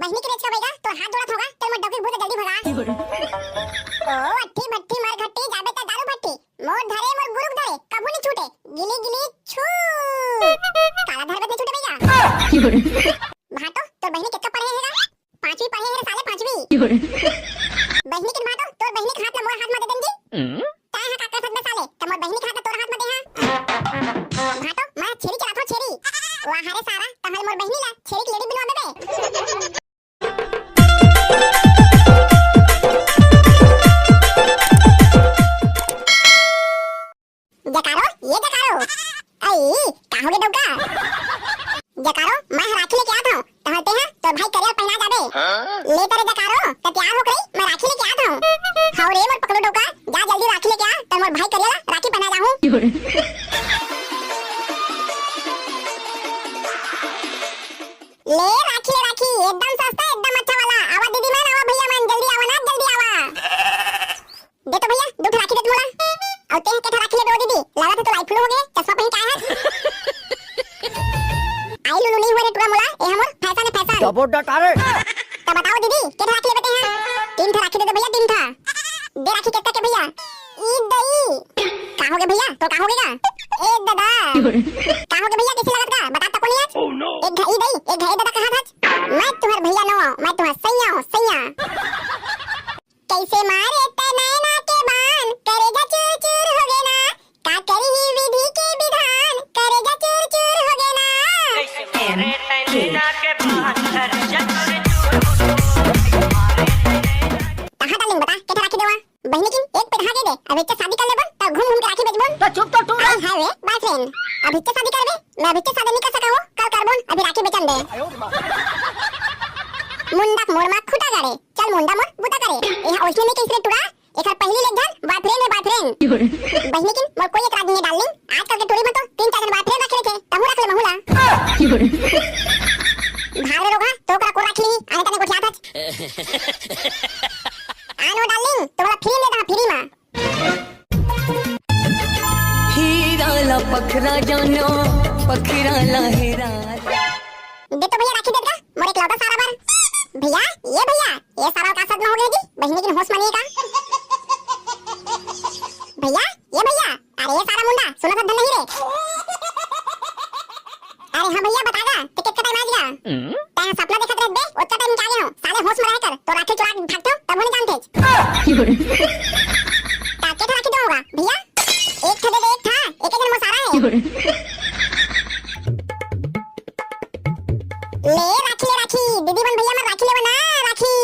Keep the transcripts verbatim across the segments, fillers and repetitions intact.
बहिनी के बेच के भैया, तोर हाथ जोड़त होगा, चल मोर डौकी भूत जल्दी भगा। ओ अट्ठी भट्टी मार घट्टी, जाबे त दारू भट्टी। मोर धरे मोर गुरु धरे, कभू नहीं छूटे। गिली गिली छू। काला धरबे त नहीं छूटे भैया। भाटो, तोर बहिनी कितना पढ़े हेगा? पांचवी पढ़े हे रे साले, पांचवी। बहिनी के भाटो, तोर बहिनी के हाथ ला मोर हाथ मा दे देंगी। तैं हा का कर सकबे साले, त मोर बहिनी के हाथ ला तोर हाथ मा दे हा। भाटो, मैं छेरी चलाथों, छेरी। वाह रे सारा, तहल मोर बहिनी ला छेरी के लेड़ी बिनवा देबे। जकारो, ये जकारो। अई, का होगे डौका? जकारो, मैं ह राखी लेके आत हूँ। तहल ते ह तोर भाई करिया पहना जाबे। ले तरे जकारो, त तैयार हो गई, मैं राखी लेके आत हूँ। हौ रे मोर पकलू डौका, जा जल्दी राखी लेके आ, त मोर भाई करिया ला राखी पहना जाहूँ। ले राखी, ले राखी, एकदम सस्ता, एकदम अच्छा वाला। आवा दीदी मन, आवा भैया मन, जल्दी आवा ना, जल्दी आवा। दे तो भैया, दू ठो राखी दे तो मोला। अउ तें के ठो राखी लेबे ओ दीदी? लागत हे तो लाई फ्लू हो गे, चश्मा पहन के आए हस। आई लुलु नहीं हुआ रे टूरा मोला, ए हमर फैशन है फैशन। डबो डट अरे। तो बताओ दीदी, के ठो राखी लेबे तें? तीन ठो राखी दे दे भैया, तीन ठो। दे राखी के के भैया? ई दई। का हो गे भैया? तो का हो गे गा? ए दादा। का हो गे भैया, कैसे लगत गा? बता तो कोनी आज। एक घ-, ई दई, एक घ-, ए दादा कहाँ था? मैं तुम्हार भैया नो, मैं तुम्हार सैया हूँ, सैया। कैसे मारे तै नैना के बान, करेजा चूर चूर हो गे ना, का करी ही विधि के विधान, करेजा चूर चूर हो गे ना। कैसे मारे तै नैना के बान, करेजा चूर चूर हो गे ना। कहाँ डालिंग बता, के ठो राखी देवा? बहिनी किन एक पेट हागे दे, अब इच्छा शादी कर लेबन, त घूम घूम के राखी बेचबन। तो चुप तो टूरा। आई हाय रे, बॉयफ्रेंड, अब इच्छा शादी करबे? मैं अभी के शादी नहीं कर सका हूँ, कल करबोन, अभी राखी बेचन दे। मुंडा मोर मा खूटा गाड़े, चल मुंडा मोर बूता करे। यहाँ ओइसने नहीं कहिस रे टूरा, एकर पहली ले धन बॉयफ्रेंड है बॉयफ्रेंड। बहिनी किन मोर कोई एतराज नहीं है डार्लिंग, आजकल के टूरी में तो तीन चार जन बॉयफ्रेंड रखे थे, तहू रख ले महू ला। भाग रे रोगहा, तो ओकरा को रख ली, आने तने गोठियात हच। आनो डार्लिंग, तो वाला फ्री में दे दहा, फ्री में। हीरा ला पखरा जानो, पखरा ला हीरा। दे तो भैया राखी दे दे, मोर एकलौता सारा बर। भैया, ये भैया, ये सारा का सदमा हो गया जी? बहिनी किन होश मा नहीं का? भैया, ये भैया, अरे ये सारा मुंडा, सुना था धन नहीं रे। अरे हाँ भैया, बता गा, ते कितना टाइम आ गया? तैं सपना देखत रह बे, ओतना टाइम का गया हो? साले होश में रह कर, तो राखी चुरा के भागते हो, तब होने जानते। ताके तो राखी दो होगा, भैया, एक ठा दे दे, एक ठा, एक जन मोसारा है। ले राखी, ले राखी, दीदी बन भैया मन राखी लेवा ना, राखी।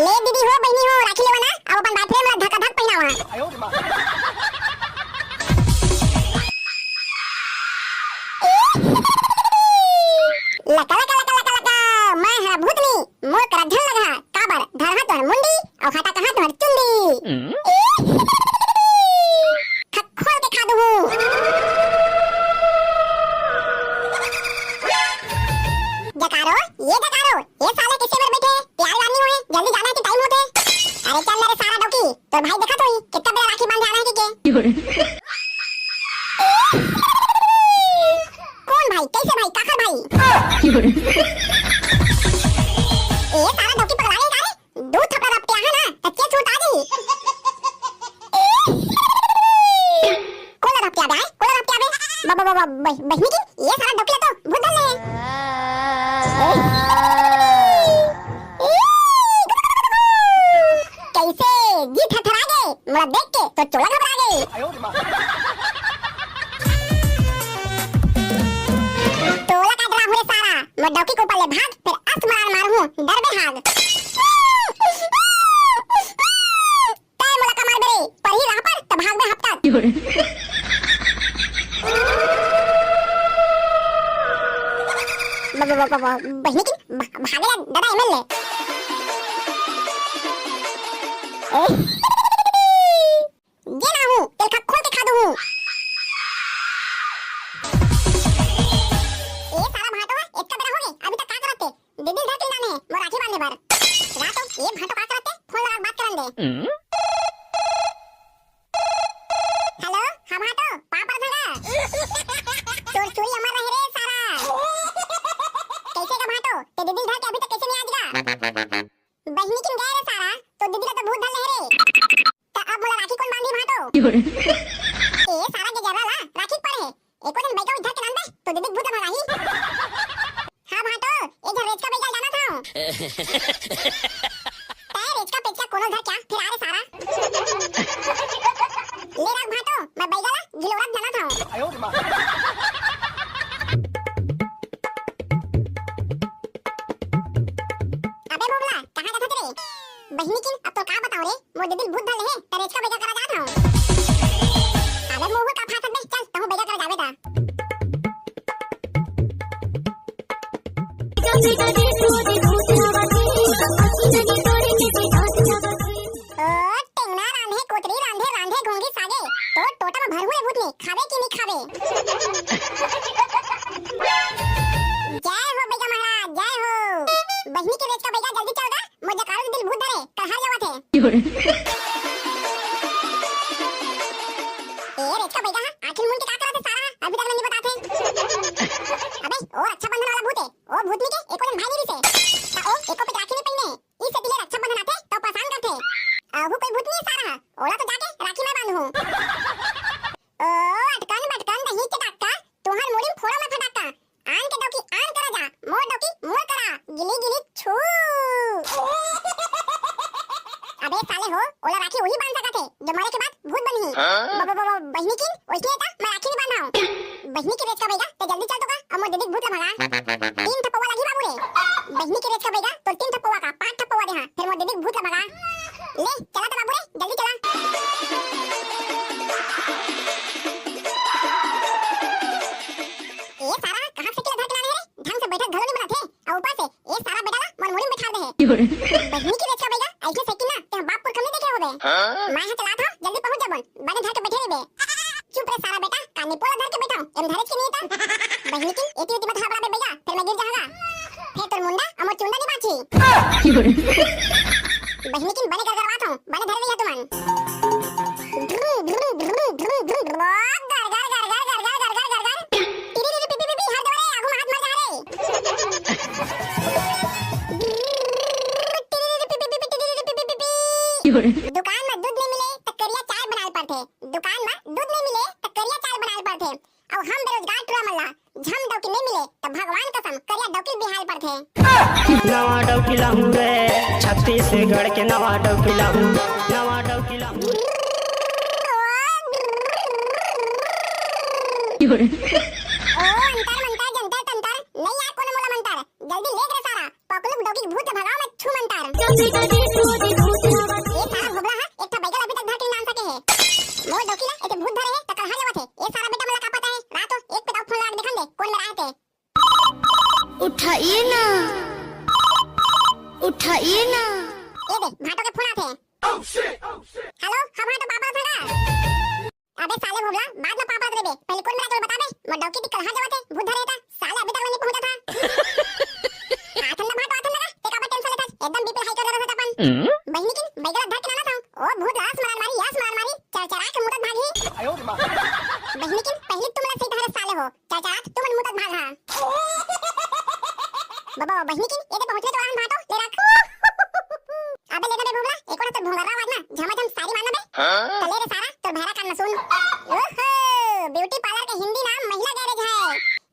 ले दीदी हो, बहिनी हो, राखी लेवा ना, अब अपन बात रे, मोला धका धक पहिनावा। लका, लका, लका, लका, लका, मैं हरा भूतनी, मोर करा झन लगहा, काबर धरहा तोहर मुंडी, अउ हाटा कहा तोहर चुंडी। खा खोल के खा दूहूं। जकारो, ये जकारो, ये साला किसे मेर बैठे? तैयार वार नहीं हुए, जल्दी जाना है कि टाइम होते। अरे चल ना रे सारा डौकी, तोर भाई देखा तो ही, कितना बड़ा राखी बांध जाना है कि के? कौन भाई? कैसे भाई? काकर भाई? ए सारा डौकी पगला गई का रे? दू थपड़ा रपटिया है ना, त चेत उठा दी। कोला रपटिया बे, कोला रपटिया बे। बा-, बा-, बा-, बा-, बह-, बहिनी की, ये सारा डौकी ला तो भूत धर ले। कैसे जी थरथरा गे, मोला देख के तो चोला घबरा गे। तोला का डराहूं रे सारा, मोर डौकी के ऊपर ले भाग, फिर अस मार मारहूं, डरबे हाग। तै मोला का मारबे रे, परही राह पर त भागबे हफ्ता। ब-, ब-, ब-, ब-, ब-, बहिनी की भा-, भागे ला दादा एमएलए। ए, जे ना हूँ, तेल खा खोल के खा दूँ। ए सारा भांटो, इतना बेरा हो गए, अभी तक का करत हे? दीदी धर के लाने, मोर राखी बांधे बर। रात हो, ये भांटो का करत हे? फोन लगा के बात करन दे। हेलो, हाँ भांटो, पाँव परत हँव गा। चोर चोरी अमर रहे रे सारा। कैसे गा भांटो? ते दीदी धर के अभी तक कैसे नहीं आज गा? ए सारा के जर्रा ला राखी पड़े हे। एको दिन बैगा उधर के नांदे तो दीदी भूत भगाही। हाँ भाटो, ए झन रेचका बैगा जाना था। तै रेचका पेचका कोनो धर क्या फिर आ रे सारा। ले राख भाटो, मैं बैगा ला गिलोरा जाना था। अबे भोभला, कहाँ जात हस रे? बहिनी किन, अब तो का बताओ रे, मोर दीदी भूत धर ले हे, त रेचका बैगा करा जात हूँ। अबे मोहू का फांसत बे, चल, तहूँ बैगा करा जाबे ता। ओ टेंगना रांधे, कोतरी रांधे, रांधे घोंगी सागे, तो टोटा में भरहू रे भूतनी, खाबे कि नहीं खाबे? जय हो बैगा महाराज, जय हो। बहिनी के रेचका बैगा जल्दी चल गा, मोर जकारू के दिल भूत धरे, कलहर जावत हे। ए रेचका बैगा हा, आँखी मुन के का करत हे सारा, अभी तक नहीं बताते। अबे, ओ रक्षाबंधन वाला भूत हे, ओ भूतनी के एको दिन भाई नहीं रिसे। त ओ एको पे राखी नहीं पहिने, इसे तिले रक्षाबंधन आथे, तो परेशान करथे। अहू कोई भूतनी सारा, ओला तो जाके राखी मैं बांधू। ओ अटकन बटकन दही के डाका, तुहर मुड़ी में फोड़ा मैं फटाका। आन के डौकी आन करा जा, मोर डौकी मोर करा, गिली गिली छू। अबे साले हो, ओला राखी वही बांध सकत हे, जो मरे के बाद भूत बनही। हाँ? ब-, ब-, ब-, ब-, बहिनी किन, ओइसने त मैं राखी नहीं बांधाऊं। बहिनी के रेचका बैगा, ते जल्दी चल तो का, अब मोर दीदी के भूत ला भगा। तीन ठपवा लगी बाबू रे। बहिनी के रेचका बैगा, तो तीन ठपवा का, पांच ठपवा दे हाँ, फिर मोर दीदी के भूत ला भगा। ले, चला तो बाबू रे, जल्दी चला। ए सारा, कहाँ साइकिल धर के लाने हे रे? ढंग से बैठक घलो नहीं बनत हे। अउ ऊपर से, ए सारा बेटा ला मोर मुड़ी में बैठा दे हे। बहिनी के रेचका बैगा, ऐसे साइकिल ना, ते बाप पुरखा नहीं देखे होबे। हाँ? मैं हा चलात हूँ, जल्दी पहुँच जाबो, बने धर के बैठे रहिबे। चुप रे सारा बेटा, कानी पोला धर के बैठा हूँ, एम धरेच के नहीं था। बहिनी की, एती उती मत हड़बड़ाबे बैगा, फिर मैं गिर जाऊंगा। फिर तोर मुंडा, अमर चुंडा नहीं बाची। बहिनी किन बने गरगरवात हूँ, बने धरे रहिया तुमन। गर, गर, गर, गर, गर, गर, गर, गर। टिरी, टिरी, पी, पी, पी, पी, हर देवा रे, आगू में हाथ मर जा रे। टिरी, टिरी, पी, पी, पी, पी, टिरी, टिरी, पी, पी, पी, पी। दुकान में दूध नहीं मिले, तो करिया चाय बनाल पड़थे। दुकान में दूध नहीं मिले, तो करिया चाय बनाल पड़थे। अउ हम बेरोजगार टुरा मन ला झम डौकी नहीं मिले, त भगवान कसम करिया डौकी बिहाल पड़थे। नवा डौकी लाहूं रे, छत्तीसगढ़ के नवा डौकी लाहूं, नवा डौकी लाहूं। ओ अंतर मंतर जंतर तंतर, नहीं आय कोनो मोला मंतर, जल्दी लेग रे सारा। पकलू डौकी के भूत के भगाओ में छू मंतर। ए सारा भोभला हा, एक ठा बैगल अभी तक धर के नान सके हे। मोर डौकी ला एते भूत धरे हे, त कलहा जावत हे। ए सारा बेटा मन ला का पता हे? रात हो, एक पे दाऊ फोन लगा के देखन दे, कोन मेर आए ते। उठाइए ना, उठाइए ना। ए दे, भाटो के फोन आथे। हेलो, हाँ भाटो, पापा था का? अबे साले भोभला, बाद में पापा रे बे, पहले कोन मेर आए ते बताबे, मोर डौकी ती कलहा जावत हे, भूत धरे हे ता। साले अभी तक नहीं पहुंचा था। आथन ना भाटो, आथन ना, ते काबर टेंशन लेथस? एकदम बीपी हाई कर देथस अपन। बहिनी किन, बैगला धर के लाना था। ओ भूत ला आस मरान मारी, आस मरान मारी, चरचरा के मुतत भागही। बहिनी किन, पहली तुमन सही ठहरे साले हो, चरचरा के तुमन मुतत भागहा। बाबा, बहिनी किन, ये दे पहुंचले तो आन भाटो, ले रख। अबे ले ना बे भोभला, एक बार तो भोंगर्रा आवाज ना, झमाझम सारी मारना बे। हाँ? तो ले रे सारा, तोर भैरा कान में सुन। ओहो, ब्यूटी पार्लर का हिंदी नाम महिला गैरेज है।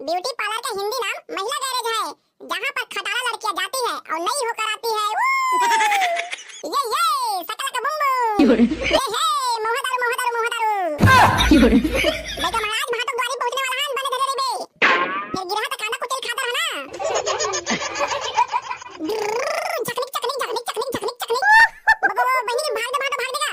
ब्यूटी पार्लर का हिंदी नाम महिला गैरेज है, जहाँ पर खटारा लड़कियाँ जाती है और नई होकर आती है। वो! ये, ये, सकला का बुम्बू। ये है, मोहा दारू, मोहा दारू, मोहा दारू। बेटा महाराज, वहाँ तो द्वारी पहुँचने वाला है, बने धरे रे बे। फिर गिरहा त कांदा कुचल खाता रहा ना। झकनिक, झकनिक, झकनिक, झकनिक, झकनिक। बबो, बहिनी, भाग दे, भाग दे, भाग देगा।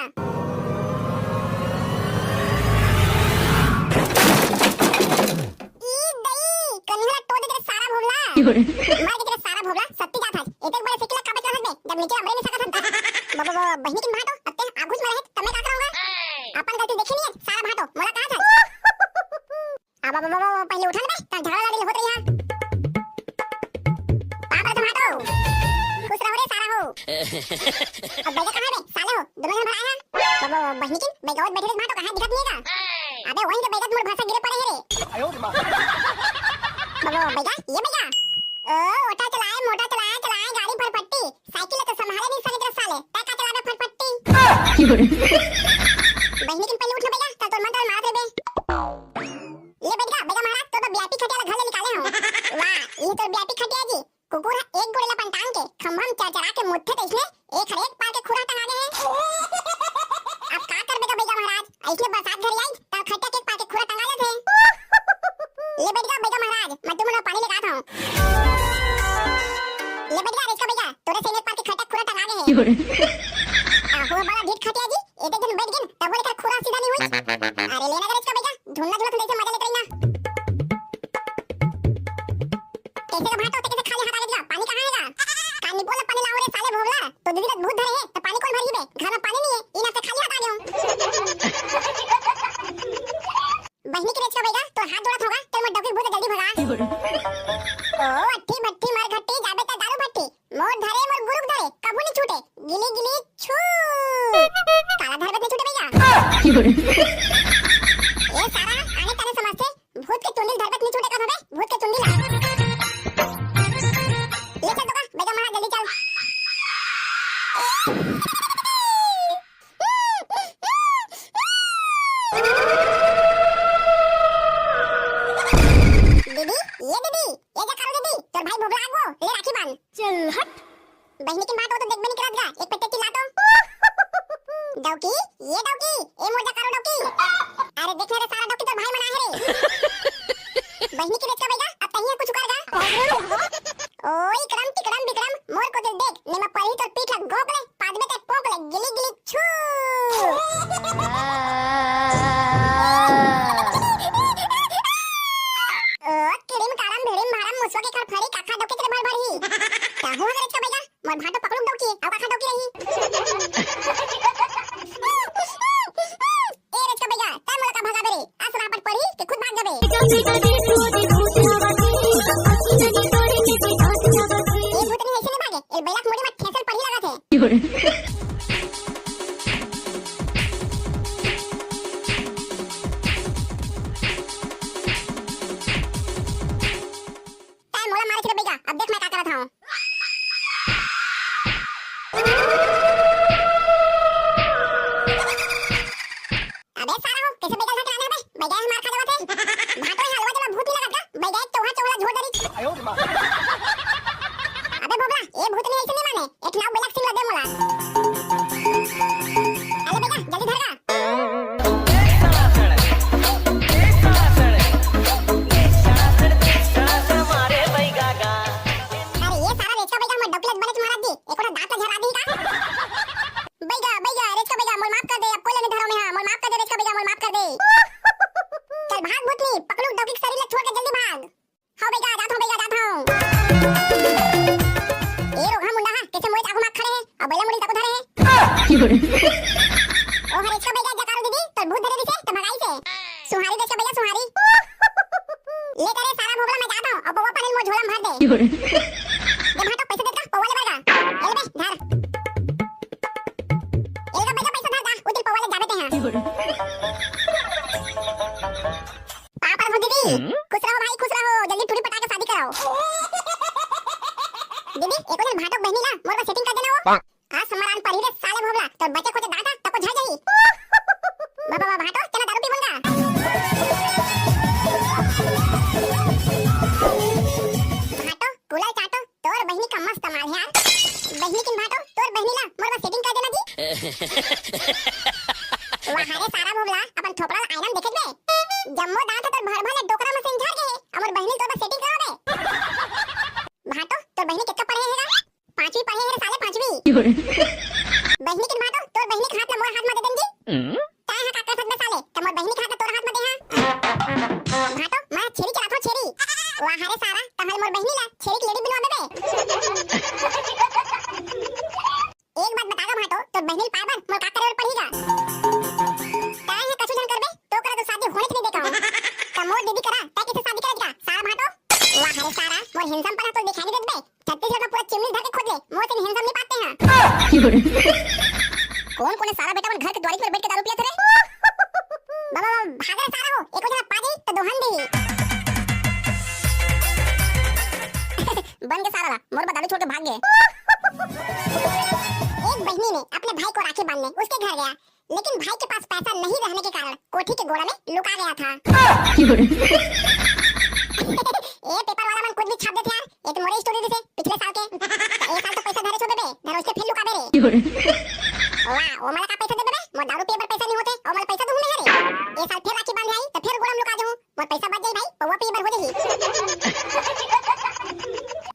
ई दई, कन्हू ला टो दे तेरे सारा भोभला। मार के तेरे सारा भोभला, सत्ती जात हस। एक एक बार सिकिला काबे चढ़त बे, जब नीचे अमरे नहीं सकत हन। बबो, बहिनी की माँ तो, अब ते आगुस में रहे, तब मैं का करूँगा? अपन गलती देखे नहीं है, सारा भाटो, मोला कहा था। अब, अब, अब, अब, पहले उठा ना बे, तब झगड़ा लड़ी होत रही है। बाप रे तुम्हारो। खुश रहो रे सारा हो। अब बैगा कहाँ बे? साले हो, दोनों जन भर आए हैं। बाबा, बहिनी की, बैगा बैठे रे, तुम्हारो कहाँ दिखत नहीं का? अबे वहीं तो बैगा मुड़ भाषा गिरे पड़े है रे। बाबा, बैगा, ये बैगा। ओ, ओटा चलाए, मोटा चलाए, चलाए गाड़ी फरफट्टी। साइकिल तो संभाले नहीं सके तेरा साले। तै का चलावे फरफट्टी? बहिनी की, पहले उठ ना कुकुर ह एक गोड़े ला पंटांग के खंभा म चरचरा के मुतथे, तइसने एक हर एक पार के खुरा टंगा गे हे। अब का करबे गा बइगा महाराज, अइसने बरसात घरी आई त खटिया के एक पार के खुरा टंगा जाथे। ले बइठ गा बइगा महाराज, मैं तुमन ला पानी लेके आत हंव। ले बइठ गा रेचका बइगा, तोरे से एक पार के खटिया खुरा टंगा गे हे। आहो बड़ा ढीठ खटिया जी, एदे दिन बइठ गेन, तब वो लेकर खुरा सीधा नहीं हुई। अरे लेना गा रेचका बइगा, झुलना झुलत जइसे मजा लेत रही ना। कइसे गा भांटो, ते कइसे खाली हाथ आ गे गा? पानी कहाँ हे गा? कानी बोला पानी लाओ रे साले भोगला, तो दीदी ला भूत धरे हे, त पानी कोन भरही बे? घर में पानी नहीं है, इना से खाली हाथ आ गया हूँ। बहिनी के रेचका बइगा, तोर हाथ जोड़त होगा, चल मोर डौकी भूत जल्दी भगा। ओ अट्ठी भट्टी मर घट्टी, जाबे त दारू भट्टी, मोर धरे मोर गुरुक धरे, कभू नहीं छूटे, गिली गिली छू। काला धरबे त नहीं छूटे बइगा। ए सारा, आने ताने समझथे, भूत के चुंडी ल धरबे त नहीं छूटे कथों बे, भूत के चुंडी ला। ले चल तो का, बइगा महाराज जल्दी चल। दीदी, ए दीदी, ए जकारू दीदी, तोर भाई भोगला आगो, ले राखी बांध। चल हट। बहिनी के माँ तो, तो देखबे नहीं करत गा, एक पट्टे चिल्ला तो। डौकी, ए डौकी, ए मोर जकारू डौकी। अरे देख ना रे सारा डौकी, तोर भाई मन आहे रे। बहिनी के रेचका बइगा, अब तहीं कुछ कर गा। ओई करम टिकरम बिकरम, मोर कोती देख, ने मैं परही तोर पीठ ला गोक ले, पाद में ते पोंक ले, गिली गिली छू। ओ किड़िम कारम भिड़िम भारम, मुसवा के खड़फड़ी, काखा डौकी तेरे भर भर ही। का हुआ रे रेचका बइगा? मोर भांटो पकड़ू डौकी, अउ काखा डौकी रही। ए रेचका बइगा, तैं मोला का भगाबे रे? अस रापट पड़ही के खुद भाग जाबे। ए भूतनी अइसे नहीं भागे, ए बइला के मुड़ी में ठेसल पड़ही लगथे। तैं मोला मारे छे बइगा, अब देख मैं का करत हंव। अबे सारा हो, कइसे बइगा ला धर के लाने हबे? बइगा हमार खा देवत हे। भांटो हलवा जला भूत नहीं लगत का? बइगा एक चौहा चौहा झोर दरी। अबे भोगला, ए भूत नहीं अइसे नहीं माने। एक नाव बइला के सिंग ला दे मोला। अले बइगा, जल्दी धर गा। अरे ये सारा रेचका बइगा हमर डौकी ला बनेच मारत जी, एको ठा दांत ला झरा दी का? बइगा, बइगा, रेचका बइगा, मोर माफ कर दे, अब कोई ला नहीं धरंव मैं हा, मोर माफ कर दे, रेचका बइगा, मोर माफ कर दे। चल भाग भूतनी, पकलू डौकी के शरीर ला छोड़ के जल्दी भाग। हाँ बइगा, जात हंव, बइगा, जात हंव। ए रोगहा मुंडा हा, कइसे मोरे आगू मा खड़े हे, अउ बइला मुड़ी तको धरे हे। ओ हरे रेचका बइगा, जकारू दीदी, तोर भूत धरे रहिसे, त भगाइसे। सुहारी रेचका बइगा, सुहारी। ले करे सारा भोगला, मैं जात हंव, अउ पौवा पानी मोर झोला म भर दे। दे भांटो, पइसा दे का, पौवा ले बरगा। ए ले बे, धर। ए ले बइगा, पइसा धर गा, उतिल पौवा ले जाबे ते हा। पाँव परत हंव दीदी, खुश रहो भाई, खुश रहो, जल्दी टूरी पटा के शादी कराओ। दीदी, एको झन भांटो के बहिनी ला मोर बर setting कर देना वो। आज समारान परही रे साले भोगला, तोर बचे खोचे दांत तको झर जाही। बाबा, बाबा, भांटो, चला दारू पीबन गा। भांटो, कुलल चाटो, तोर बहिनी का मस्त माल हे यार। बहिनी किन भांटो, तोर बहिनी ला मोर बर setting कर देना जी। वाह रे सारा भोगला, अपन थोपड़ा ला आईना म देखे बे। जम्मो दांत ह तोर भर भर ले डोकरा म से झर गे हे, अउ मोर बहिनी तोर बर setting कराबे। भांटो, तोर बहिनी कतका पढ़े हे गा? पांचवी पढ़े हे रे साले, पांचवी। बहिनी किन भांटो, तोर बहिनी के हाथ ला मोर हाथ म दे देन जी। तैं हा का कर सकबे साले, त मोर बहिनी के हाथ ला तोर हाथ म दे हा। भांटो, मैं छेरी चलाथंव, छेरी। वाह रे सारा, तहल मोर बहिनी ला छेरी के लेड़ी बिनवा देबे। एक बात बता गा भांटो, तोर बहिनी ल पाए बर मोर का करे बर पड़ही गा? तैं हा कछु झन करबे, तो करा तो शादी होनेच नइ दे कहंव। त मोर दीदी करा, तैं कइसे शादी करत गा, सारा भांटो? वाह रे सारा, मोर handsome पना तो दिखाई नइ देत बे। छत्तीसगढ़ म पूरा चिमनी धर के खोज ले, मोर से handsome नइ पाते हैं। कोन कोन सारा बेटा मन घर के दुवारी पर बइठ के दारू पियत रे? बाबा, बाबा, भाग रे सारा हो, एको झन पा जाही त दोहन देही। बन गे सारा ला, मोर बर दारू छोड़ के भाग गे। एक बहिनी ने अपने भाई को राखी बांधने उसके घर गया, लेकिन भाई के पास पैसा नहीं रहने के कारण कोठी के गोड़ा में लुका गया था। ए, paper वाला मन कुछ भी छाप देथे यार, ये तो मोरे स्टोरी दिसे पिछले साल के। त ए साल तो पैसा धरे छो बे, धर उसके फिर लुकाबे रे। वाह, ओ मला का पैसा देबे बे? मोर दारू पिए बर पैसा नहीं होते, ओ मला पैसा दूं मैं रे। ए साल फिर राखी बांधे आई त फिर गोड़ा म लुका जाहूं। मोर पैसा बच जाई भाई, पौवा पिए बर हो जाही।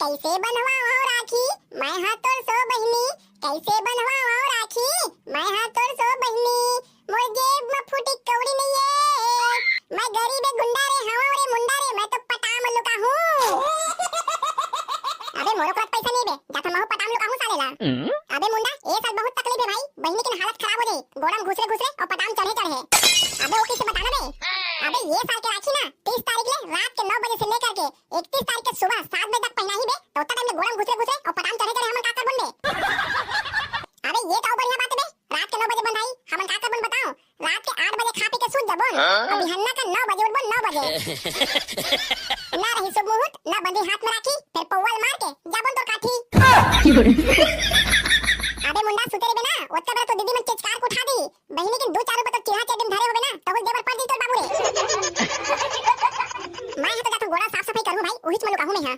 कैसे बंधवावं राखी, मैं हा तोर सो बहिनी, कैसे बंधवावं राखी, मैं हा तोर सो बहिनी, मोर जेब म फूटी कौड़ी नइये, मैं गरीब ए गुंडा रे, हवं रे मुंडा रे, मैं तो पटाम लुका हूं। अबे मोरो करा पैसा नहीं बे, जाथंव महू पटाम लुका हूं साले ला। अबे मुंडा, ए साल बहुत तकलीफ हे भाई, बहिनी के हालत खराब हो जाही, गोड़ा म घुसरे घुसरे अउ पटाम चढ़े चढ़े। अबे ओ कइसे बताना बे? अबे ए साल के राखी ना तीस तारीख ले रात के नौ बजे से लेकर के इकतीस तारीख के सुबह सात बजे तक पहिनाही बे, त ओतना टाइम ले गोड़ा म घुसरे घुसरे अउ पटाम चढ़े चढ़े हमन का करबन बे? अबे ए तो अउ बढ़िया बात हे बे, रात के नौ बजे बंधाही, हमन का करबन बताओ? रात के आठ बजे खा पी के सूत जाबोन, अउ बिहन्ना के नौ बजे उठबोन, नौ बजे। ना रही शुभ मुहूर्त, ना बंधी हाथ म राखी, फेर पौवा ल मार के जाबोन तोर काठी। अबे मुंडा सुते रहिबे ना, ओतका बेरा तो दीदी मन चेचकार के उठा दी, बहिनी के दू चार रुपया तो चिल्हा चेट म धरे होबे ना, तहू ल देबर पड़ जाही तोर बाबू रे। मैं हा तो जाथंव गोड़ा साफ सफाई करहूं भाई, उहीच म लुकाहूं मैं हा।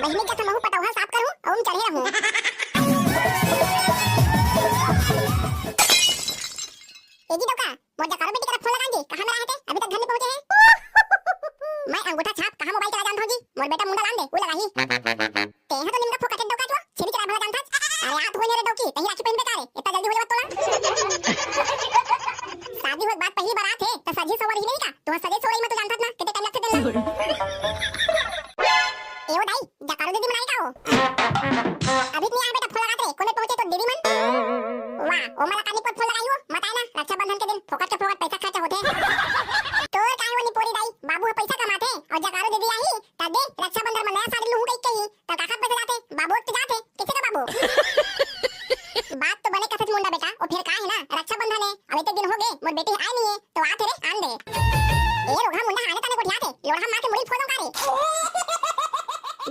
बहिनी के जाथंव महू पटौहा साफ करहूं, अउ ओम चढ़े रहूं। ए जी डौका, मोर जकारो बेटी करा फोन लगान जी, कहां मेर हे ते? अभी तक घर नहीं पहुंचे हे। मैं अंगूठा छाप कहां मोबाइल चला जानथंव जी, मोर बेटा मुंडा लान दे, वो लगाही। तेहा तो निमगा फोकट डौका तो, छेरी चराय भला जानथस। अरे आत होय रे डौकी, तहीं राखी पहिनबे का रे? इतना जल्दी हो जावत तोला। शादी होय के बाद पहली बार आत हे, त सजी सवरही नहीं का? तोहा सजे सवरही म तो जानथस ना, कितने टाइम लगथे तेला। ए ओ दाई, जकारो दीदी मन आए का हो? अभी तो नहीं आए बेटा, फोन लगात रे, कोने पहुंचे तो दीदी मन? वाह, ओ मला कानी पर फोन लगाई हो, मत आए ना, रक्षाबंधन के दिन फोकट के फोकट पैसा खर्चा होथे। तोर काहे वो निपोरी दाई, बाबू ह पैसा कमाथे, अउ जकारो दीदी आही, त दे, रक्षाबंधन म नया साड़ी लूहूं कही कही, त काखर पैसा जाथे? बाबू के जाथे, किसे का बाबू? बात तो बने कथस मुंडा बेटा, ओ फेर का हे ना, रक्षाबंधन हे, अब एते दिन हो गे, मोर बेटी आए नहीं हे, तो आथे रे, आन दे। ए रोगहा मुंडा हाने ताने गोठियाथे, लोढ़ा मार के मुड़ी फोड़ों का रे।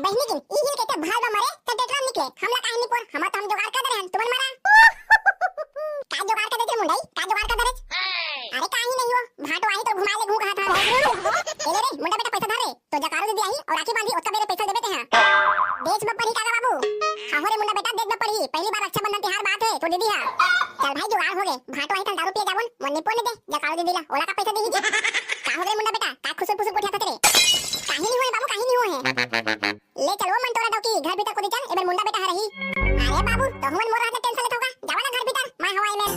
बहिनी किन, ई हिल के ते भाल बा मरे, त डेटरा निकले, हमला काहे निपोर, हमर तो हम जुगाड़ कर दे रहन, तुमन मरा। का जुगाड़ कर दे रे मुंडई, का जुगाड़ कर दे रे? अरे काहे नहीं हो, भाटो आही तो घुमा ले घू कहा था। ए ले रे, मुंडा बेटा पैसा धर रे। तो जकारो दीदी आही अउ राखी बांधी, ओतका बेरे पैसा देबे तेहा। देच म पड़ी काका बाबू। हाहो रे मुंडा बेटा, देच म पड़ी। पहली बार रक्षाबंधन तिहार बात हे, तो दीदी हा। चल भाई, जुगाड़ हो गे। भाटो आही त दारू पिए जाबोन, मोर निपोर ल दे, जकारो दीदी ला, ओला का पैसा देही जी। का हो गे मुंडा बेटा, का खुसुर फुसुर गोठियाथस रे? काहीं नहीं होय बाबू, काहीं नहीं होय हे। ले चल वो मन तोरा डौकी, घर भीतर कोती चल, एबर मुंडा बेटा ह रही। अरे बाबू, तहू मन मोर रहते टेंशन लेथव का? जावा ना घर भीतर, मैं हवं एमेर।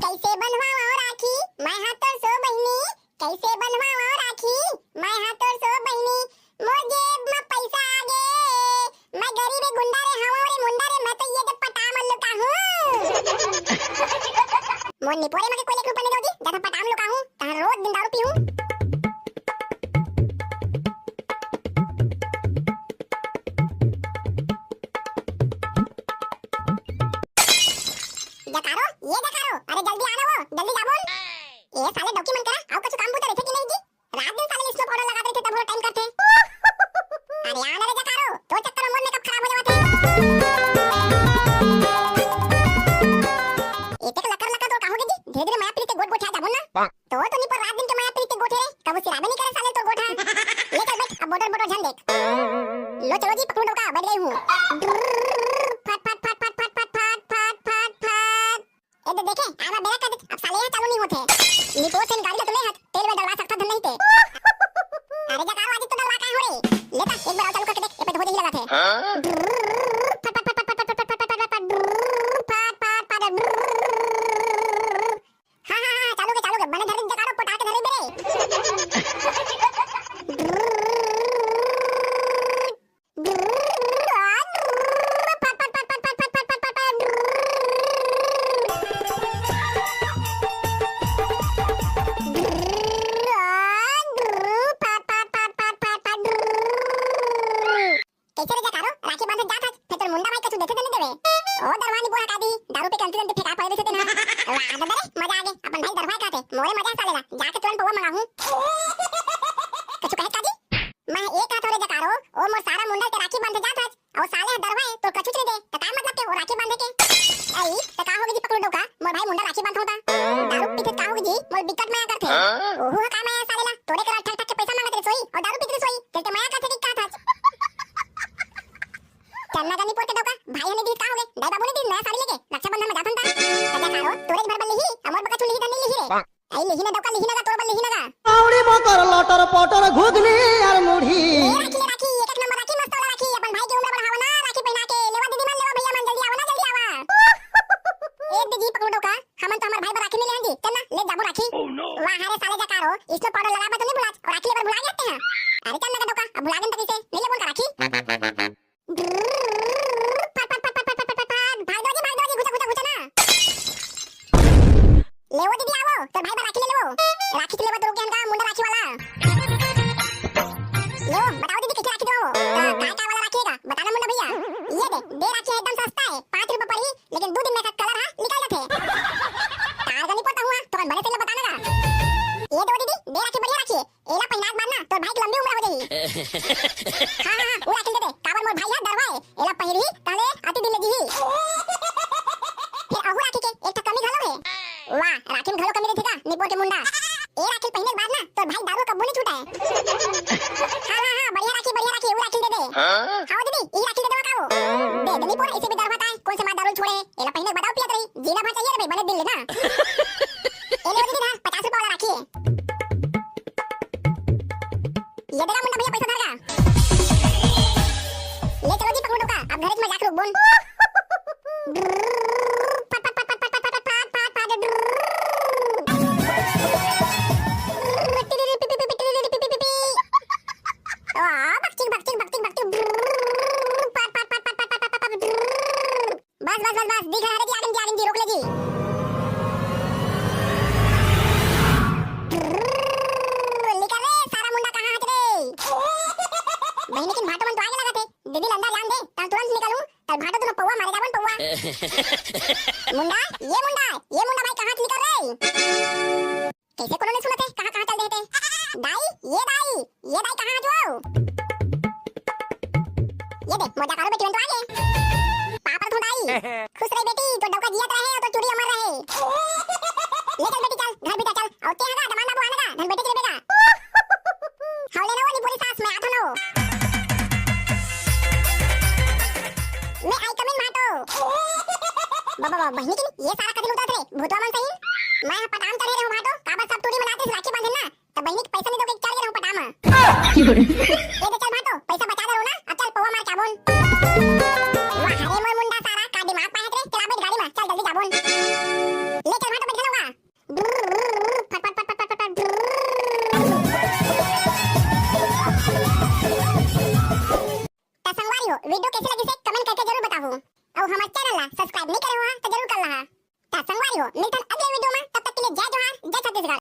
कैसे बंधवावं राखी, मैं हा तोर सो बहिनी, कैसे बंधवावं राखी, मैं हा तोर सो बहिनी, मोर जेब म पैसा आगे, मैं गरीब ए गुंडा रे, हवं रे मुंडा रे, मैं तो ये जब पटा मन लुका हूं। मोर निपोरे म के कोई एक रुपया नहीं दोगी, जब पटाम लुका हूं, तहां रोज दिन दारू पीहूं। जकारो, ये जकारो, अरे जल्दी आना वो, जल्दी जाबोन। ए साले डौकी मन करा, अउ कुछ काम बूता रहिथे कि नहीं जी? रात दिन साले लिपस्टिक पाउडर लगात रहिथे, तब पूरा टाइम करथे। अरे आ ना रे जकारो, तोर चक्कर में मोर मेकअप खराब हो जावत हे। एतेक लकर लकर तोर का होगे जी? धीरे धीरे माया प्रीत के गोठ गोठिया जाबो ना। तोर तो निपोर रात दिन के माया प्रीत के गोठ हे रे, कभू सिराबे नहीं करे साले तोर गोठ हा। ले चल बैठ, अब बोटर बोटर झन देख। लो चलो जी, पकड़ू डौका, बैठ गई हूँ। फट फट फट फट फट फट फट फट फट फट। ए दे देखे, आवा बेरा कर दे, अब साले यहां चालू नहीं होथे। निपोर से गाड़ी ल तो ले हट, तेल में डलवा सकता धन नहीं ते। अरे जकारो आज तो डलवा का हो रे? ले ता, एक बार अउ चालू करके देख, ए पे तो हो जाही लगथे। फट फट फट फट फट फट फट फट फट फट फट फट फट। हां हां हां, चालू के चालू के, बने धरे जकारो पोटा के धरे बेरे। कैसे रे जकारो, राखी बांधे जात हस, फेर तोर मुंडा भाई कछु देथे त नहीं देवे? ओ दरवानी बोहा कादी, दारू पी के अंती अंती फेंका पड़े देथे तेना। वाह दादा रे, मजा आगे, अपन भाई दरवाए काथे, मोरे मजा साले ला, जाके तुरंत पौवा मंगाहूं। कछु कहे कादी? मैं ए कहत हंव रे जकारो, ओ मोर सारा मुंडा के राखी बांधे जात हस, अउ साले ह दरवाए, तोर कछुच नहीं दे, त का मतलब के ओ राखी बांधे के? अई, त का होगे जी पकलू डौका, मोर भाई मुंडा राखी बांधत हों त? दारू पीथे त का होगे जी, मोर बिकट मया करथे। ओहू ह का मया साले ला, तोरे करा ठक ठक के पैसा मांगत रहे सोई, अउ ते बोल का राखी। फट, फट, फट, फट, फट, फट, फट, फट, भाग दो जी, भाग दो जी, घुचा, घुचा, घुचा ना। ले वो दीदी, आवो, तोर भाई बर राखी ले लेवो। राखी ले लेवो तो रुक गया इनका मुंडा राखी वाला। ले वो, बताओ दीदी, कितनी राखी देवो? तो काय काय वाला राखी है का? बता ना मुंडा भैया। ये दे, दे राखी है, एकदम सस्ता है, पाँच रुपए पड़ी, लेकिन दो दिन में का कलर हा निकल जाथे। तार गनी पोता हुआ, तो बने तेला बताना का। ये दो दीदी, दे राखी बढ़िया राखी है। एला पहिनात बार ना तोर भाई के लंबी उम्र हो जाही। हाँ, हाँ, हाँ, वो राखी दे दे, काबर मोर भाई हा दरवा है, एला पहिरही, ताले अति दिन ले जीही। फिर अहू राखी के एक ठा कमी घलो है। वाह, राखी में घलो कमी रहिथे का, निपोर के मुंडा? ए राखी पहिने के बाद ना तोर भाई दारू कब्बो नहीं छूटा है। हाँ, हाँ, हाँ, बढ़िया राखी, बढ़िया राखी, वो राखी दे दे। हाँ? हाँ, वो दीदी, ई राखी दे देवा का वो? दे दे निपोर, इसे भी दरवा ताय, कौन से माँ दारू छोड़े, एला पहिने के बाद अउ पियत रही, जीना भर चाहिए रे भाई, बने दिल ले ना। ए ले वो दीदी, धर, पचास रुपया वाला राखी है। ये देगा मुंडा भैया, पैसा धर का। ले चलो जी, पकड़ो का, अब घरे में जाके रुक बोल। बकचिक, बकचिक, बकचिक, बकचिक। बस, बस, बस, बस, दिख रहा है जी, आगे जी, आगे जी, रोक ले जी। निकल रे, सारा मुंडा कहाँ हट रे? बहिनी किन भाटो मन तो आगे लगा थे, दीदी ल अंदर जान दे, तब तुरंत निकलूं, तब भाटो तुम पौवा मारे जावन पौवा। मुंडा, ये मुंडा, ये मुंडा भाई कहाँ से निकल रे? कैसे कोनो नहीं सुनते, कहाँ कहाँ चल देते। दाई, ये दाई, ये दाई कहाँ जो? ये देख, मोजा कारो बेटी मन तो आ गे। पापा तो दाई। खुश रही बेटी, तो डौका जियत रहे और तो चूड़ी अमर रहे। ले चल बेटी चल, घर भीतर चल। और ते हगा, दमान बाबू आने का, धन बेटे के लेबेगा। हौले ना वो, नहीं बोली सास, मैं आठो ना वो। मैं आई कमिन भाटो। बाबा, बाबा, बहिनी की ये सारा कथी लुटत रे, भूतवा मन सही। मैं हा पटान चढ़े रहूं भाटो, काबर सब टूरी मन आते राखी बांधे ना, त बहिनी के पैसा नहीं दो के चढ़ गे रहूं पटान म। ये दे चल भाटो, पैसा बचा दे रहूं ना, अब चल पौवा मार के आबोन। वाह रे मोर मुंडा सारा, का दिमाग पाए रे, चला बैठ गाड़ी में, चल जल्दी जाबोन। ले चल भाटो बैठ गलवा। फट, फट, फट, फट, फट, फट। त संगवारी हो, video कैसे लगिस हे, comment करके जरूर बताहू। अउ हमर channel ला subscribe नहीं करे हो, त जरूर कर लहा। त संगवारी हो, मिलथन